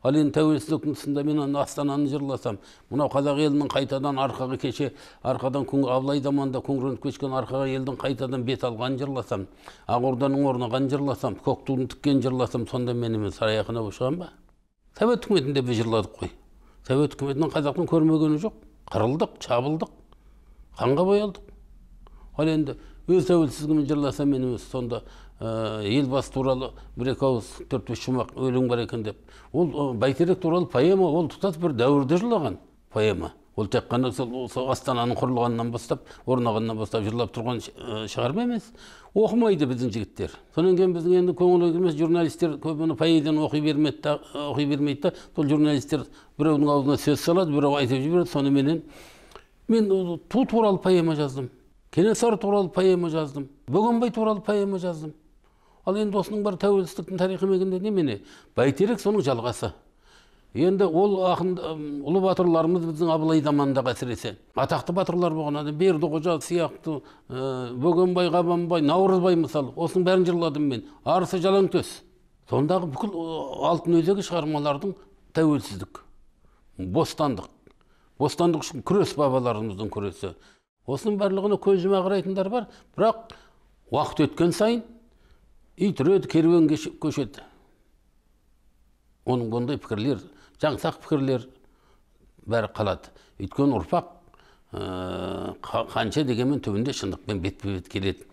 Ал енді тәуелсіздіктің тұсында мен ана Астананы жырласам, мынау қазақ елінің қайтадан арқаға кеше арқадан күн Абылай заманында күңіреніп кешкен арқаға елдің қайтадан бет алғанын жырласам, Ақ Орданың орнағанын жырласам, көк тудың тіккенін жырласам, сонда мен сарай ақыны болып шығамын ба? Совет үкіметінде біз жырладық қой. Совет үкіметінен қазақтың көрмегені жоқ. Қырылдық, шабылдық, қанға боялдық. Ал енді өз тәуелсіздігімен жырласам, мен емес, сонда Елбасы туралы бір екі ауыз, төрт бес шумақ өлең бар екен деп. Ол Бәйтерек туралы поэма, ол тұтас бір дәуірді жырлаған поэма. Ол тек қана сол Астананың құрылғанынан бастап, орнағанынан бастап жырлап тұрған шығарма емес. Оқымайды біздің жігіттер. Содан кейін біздің енді көңіл емес, журналистер көп оны поэзияны оқи бермейді да, оқи бермейді да, сол журналистер біреудің аузына сөз салады, біреу айтып жібереді. Соныменен мен ту туралы поэма жаздым, Кенесары туралы поэма жаздым, Бөгенбай туралы поэма жаздым. Ал енді осының бәрі тәуелсіздіктің тарихы мегенде немене? Бәйтерек соның жалғасы. Енді ол ақын, ұлы батырларымыз біздің Абылай заманындағы әсіресе атақты батырлар болған, ана Бердіқожа сияқты, Бөгенбай, Қабанбай, Наурызбай мысалы, осының бәрін жырладым мен. Арысы Жалаңтөс. Сондағы бүкіл алтын өзегі шығармалардың тәуелсіздік, бостандық, бостандық үшін күрес, бабаларымыздың күресі. Осының барлығына көз жұма қарайтындар бар, бірақ уақыт өткен сайын ит үреді, керуен көшеді. Оның бұндай пікірлер, жаңсақ пікірлер бәрі қалады. Өйткені ұрпақ қанша дегенмен түбінде шындықпен бетпе бет келеді.